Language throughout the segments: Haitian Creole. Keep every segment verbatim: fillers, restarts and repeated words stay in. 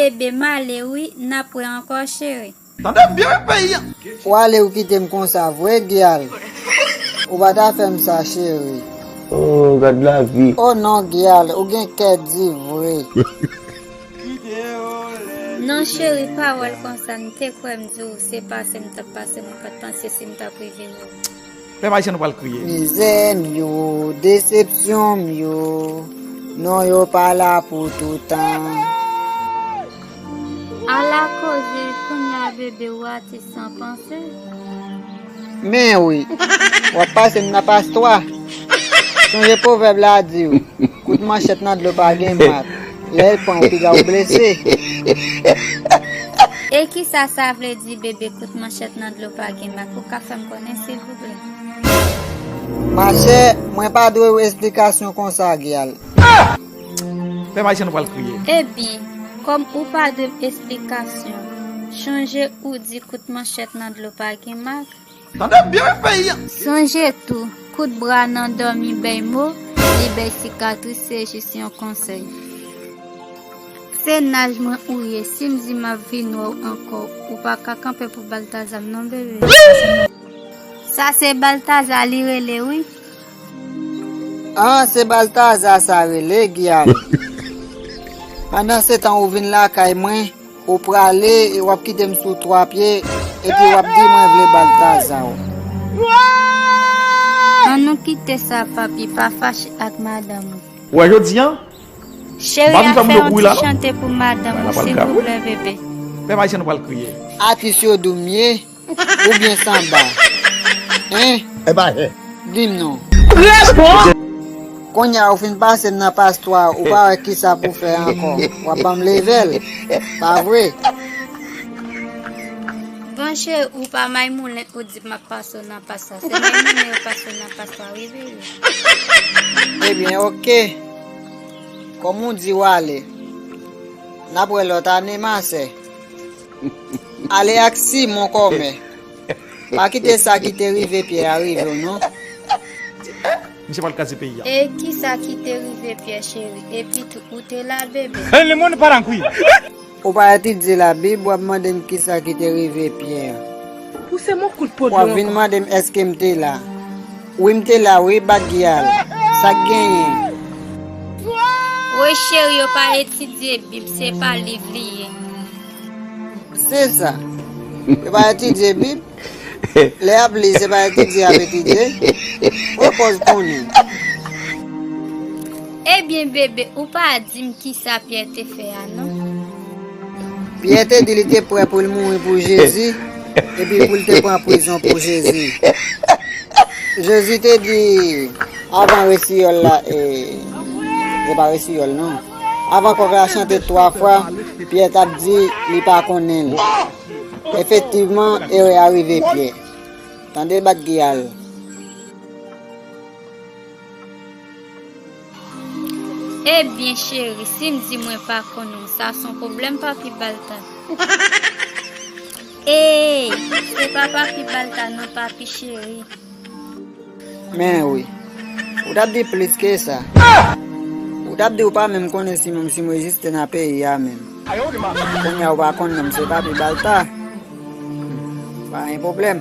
Bebe, m ale wi, n ap wè ankò, cheri. Tande m byen wi, peyi a. W ale, ou kite m konsa vre, Gyal? Ou pa ta fè m sa, cheri. Oh, gad lavi. Oh non, Gyal, ou gen kè di vre. Non, cheri, pa wè l konsa. M te kwè m di w se pase m t ap pase, mwen pa t panse si m t ap rive wè w. Pèp ayisyen, nou pral kriye. Mizè m yo, desepsyon m yo, non, yo pa la pou toutan. Ala koze, kounye a, Bebe, w atis san panse. Men wi, w ap pase m nan pastwa. Sonje pwovèb la di w, kout manchèt nan dlo pa gen mak. Lè l pran w, piga w blese. E kisa sa vle di, Bebe, kout manchèt nan dlo pa gen mak? Ou ka fè m konnen, silvouplè? Machè, mwen pa dwe w esplikasyon konsa, Gyal. Pèp ayisyen, nou pral kriye. Ebyen, kòm ou pa dwe m esplikasyon, chonje ou di kout manchèt nan dlo pa gen mak. Tande m byen wi, peyi a. Sonje tou, kout bra nan dòmi bèy mo, li bèy sikatris, se jis yon konsèy. Se naj mwen ou ye, si m di m ap vin wè w ankò, ou pa ka kanpe pou Baltaza m non, bebe. Sa se Baltaza li rele wi. Ah, se Baltaza sa rele, Gyal. Pandansetan ou vin lakay mwen, ou prale, e w ap kite m sou twa pye, epi w ap di mwen vle Baltaza w. An nou kite sa, papi, pa fache ak madanm ou. Ou wè jodi a? Cheri, a fè yon ti chante pou madanm ou, silvouplè, bebe. Pèp ayisyen, nou pral kriye. Atis yo di w m ye, oubyen sanba? Hein? Di m non. Kounye a ou fin pase m nan pastwa, ou pa wè kisa pou fè ankò. W ap ban m level. Pa vre? Bon, cheri, ou pa may moulen, ou di m ap pase w nan pastwa. Se menm moulen yo pase w nan pastwa, wi, bebe. Ebyen, oke. Kòm ou di w ale, n ap wè lòt ane, masè. Ale ak Simon kòmè. Pa kite sa ki te rive Pyè a rive w non. Misye pral kraze peyi a. E kisa ki te rive Pyè, cheri? Epi tou, ou te la, bebe? Ou pa etidye Labib, w ap mande m kisa ki te rive Pyè. Ou se mon kout podyon. W ap vin mande m èske m te la. Wi, m te la wi, Bat Gyal. Sa k genyen? Woy cheri, yo pa etidye Bib, se pa liv li ye. Se sa. Yo pa etidye Bib. Lè y ap li, se pa etidye y ap etidye. Pran pòz konnen. Ebyen, bebe, ou pa di m kisa Pyè te fè a, non? Pyè te di li te prè pou l mouri pou Jezi, epi pou l te pran prizon pou Jezi. Jezi te di, avan resiyòl la, e, se pa resiyòl, non. Avan kòk la chante twa fwa, Pyè t ap di li pa konnen l. Efektivman, erè a rive Pyè. Tande, Bat Gyal. Ebyen, cheri, si m di mwen pa konnen w, sa se yon pwoblèm, papi Balta. Ey, se pa papi Balta, non, papi cheri. Men wi. Ou t ap di plis ke sa. Ou t ap di ou pa menm konnen si menm si m egziste nan peyi a menm. Kounye a ou pa konn non m se papi Balta. Pa gen pwoblèm.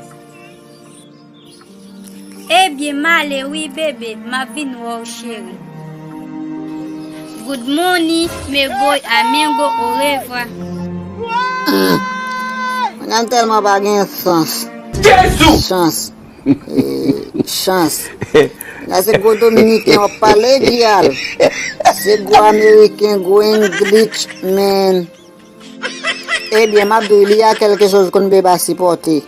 Ebyen, m ale wi, bebe. M ap vin wè w, cheri. Good morning, me voy, amigo, au revoir. Mwen tèlman pa gen sans. Jezi! Sans. E, chans. La se gwo dominiken w ap pale, Gyal. Se gwo ameriken, gwo English, man. Ebyen, m ap di w, il y a quelque chose qu'on ne peut pas supporter.